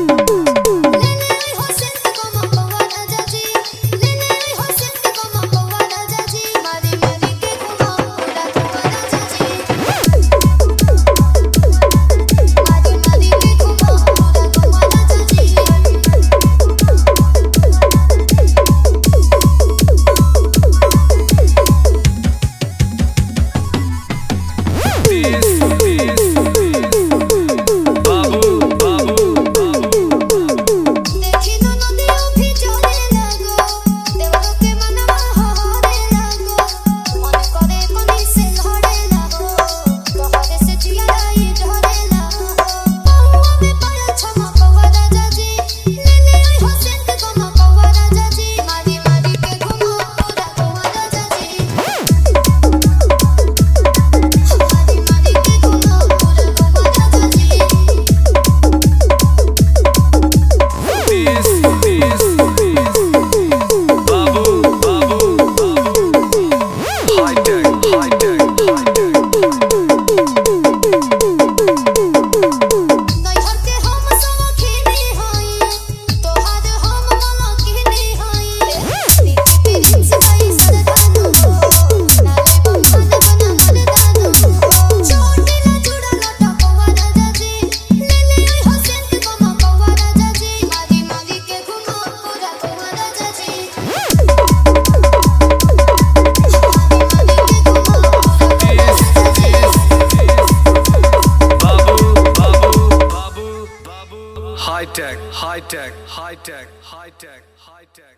ले ले हो सेंट को मपवा राजा जी, ले ले हो सेंट को मपवा राजा जी, मारी मारी के घुमाओ पूरा गोवा राजा जी, मारी मारी के घुमाओ पूरा गोवा राजा जी। बाबू बाबू देखी तो नदियों भी चले लागो, देवरों के मनवा हरे लागो, मन करे कोनी से लड़े लागो, तोहरे से जियाई झरे लागो। पौआ में पायल छमा पौआ राजा जी, ले ले आई हो सेंट गमा पौआ राजा जी, मारी मारी के घुमाओ पूरा गोवा राजा जी, मारी मारी के घुमाओ पूरा गोवा राजा जी। बाबू बाबू हाईटेक हाईटेक हाईटेक। नैहर के हम सौखीनी हई, तोहार हम मलकिनी हई। नीति प्रिंस भाई सरदानु हो, नाले बंधन बना मर्दानु हो। चोटिला जुड़ा लटा पौआ राजा जी, ले ले आई हो सेंट गमा पौआ राजा जी, मारी मारी के घुमाओ पूरा गोवा राजा जी, मारी मारी के घुमाओ पूरा गोवा राजा जी। बाबू बाबू बाबू बाबू hi tech hi tech hi tech hi tech hi tech.